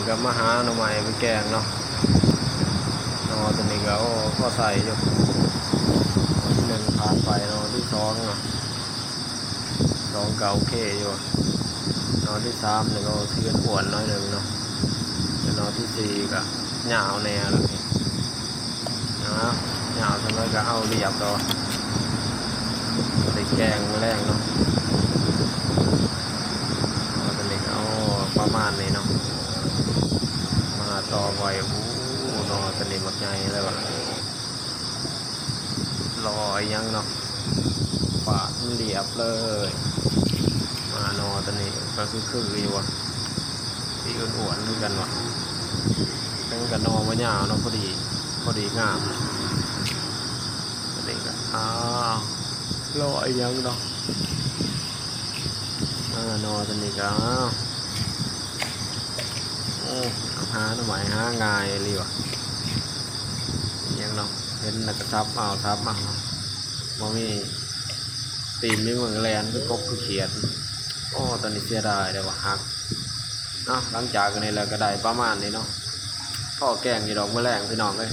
ກໍມາຫາໜໍ່ໄມ້ໄປແກງເນາະ. ໜໍ່ຕົວນີ້ກໍ ໂອ້ ພໍໃຊ້ຢູ່. ໜໍ່ທີໜຶ່ງຜ່ານໄປ, ໜໍ່ທີສອງເນາະ ສອງກໍໂອເຄຢູ່. ໜໍ່ທີສາມນີ້ກໍຊິອ້ວນໆໜ້ອຍໜຶ່ງເນາະ, ແລະໜໍ່ທີສີ່ກໍຍາວແດ່ແລ້ວນີ້. ເນາະ ຍາວສ່ຳໃດກໍເອົາລຽບຕໍ່ ໄດ້ແກງມື້ແລງເນາະ. ເອົາຕົວນີ້ກໍເອົາປະມານນີ້ເນາະ, ມາຕໍ່ໄວ້. ໂອ້ ໜໍ່ຕົວນີ້ບັກໃຫຍ່ເລີຍວ່າ ລໍອີ່ຫຍັງເນາະ, ປາດມັນລຽບເລີຍ. ມາໜໍ່ຕົວນີ້ກໍຄືໆຢູ່ວ່າ ຊິອ້ວນໆຄືກັນວ່າ, ແຕ່ມັນກໍໜໍ່ບໍ່ຍາວເນາະ, ພໍດີ ພໍດີງາມ. ອັນນີ້ກໍ ອ້າວ ລໍອີ່ຫຍັງເນາະ. ມາໜໍ່ຕົວນີ້ກໍ ອ້າວ ໂອ້ ຫາໜໍ່ໄມ້ຫາງ່າຍອີ່ຫຼີວ່າ. ອີ່ຫຍັງເນາະ, ເຫັນແລ້ວກໍສັບເອົາ ສັບເອົາ, ບໍ່ມີຕີນມີມືແລ່ນຄືກົບຄືຂຽດ. ໂອ້ ຕົວນີ້ເສຍດາຍເດ້ວ່າ ຫັກ. ເນາະ ຫຼັງຈາກອັນນີ້ແລ້ວກໍໄດ້ປະມານນີ້ເນາະ, ພໍແກງຢູ່ດອກມື້ແລງພີ່ນ້ອງເອີຍ.